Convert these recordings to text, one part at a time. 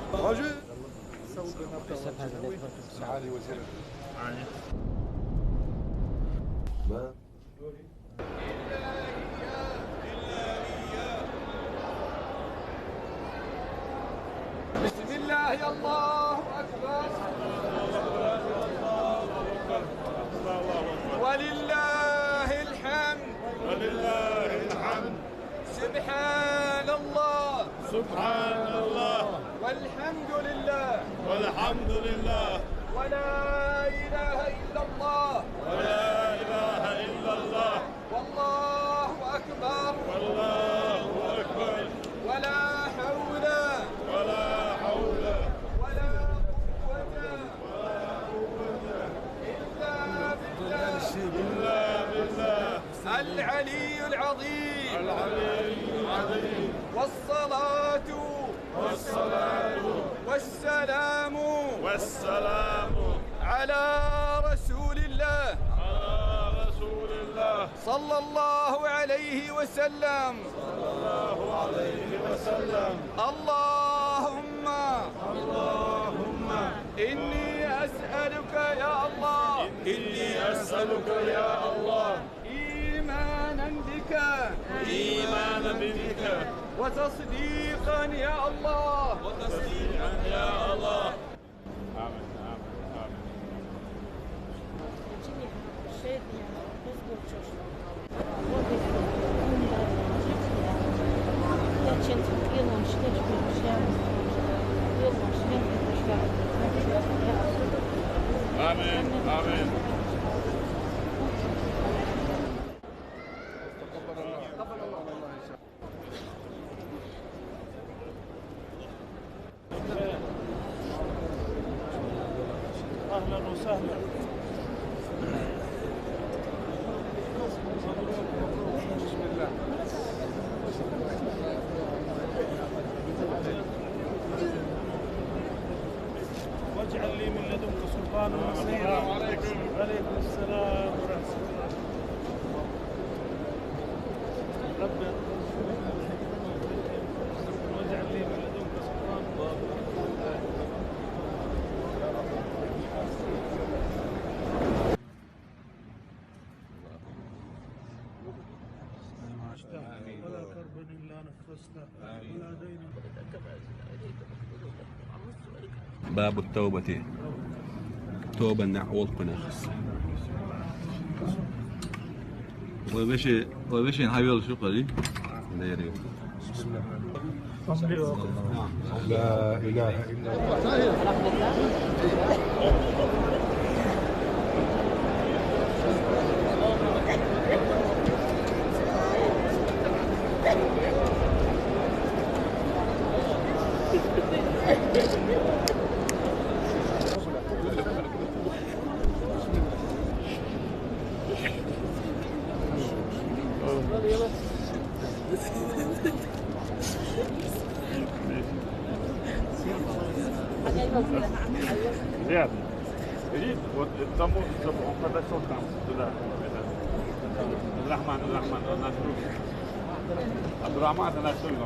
بسم الله الله أكبر ولله الحمد ولله الحمد سبحان الله سبحان الله والحمد لله والحمد لله ولا إله إلا الله ولا إله إلا الله والله أكبر والله أكبر ولا حول ولا حول ولا قوة إلا بالله إلا بالله العلي العظيم العلي العظيم. والصلاة والصلاة والسلام والسلام على رسول الله على رسول الله صلى الله عليه وسلم صلى الله عليه وسلم. اللهم اللهم إني أسألك يا الله إني أسألك يا الله إيمانا بك إيمانا بك وتصديقا يا الله وتصديقا يا الله. آمين آمين آمين. آمين آمين. أهلا وسهلا. بسم الله. واجعل لي من لدنك سلطانا نصيرا. عليكم. عليكم السلام ورحمة الله. ربي واجعل لي من لدنك سلطانا. ولا كرب إلا نفسنا ولا دين. باب التوبة توبة نعوض قناخس. وبشي نحاول شو قليل. لا إله إلا الله. Ребят, вот тому, он подошел там, туда, Абдурахман, Абдурахман, он наш друг. Абдурахман, это наш друг.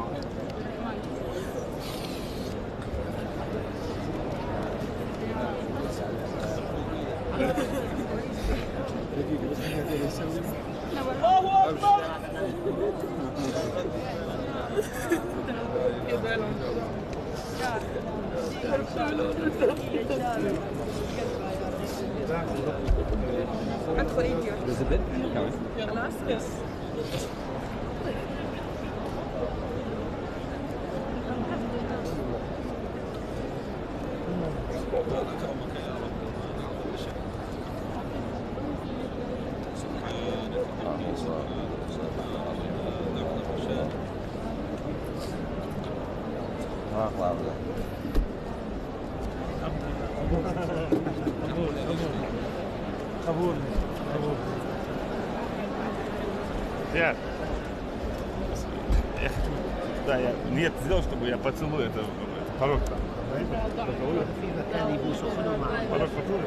الله أكبر. قبول قبول. Я хочу, да, я нет сделал, чтобы я поцелую это порог там. Поцелую. Порог поцелую.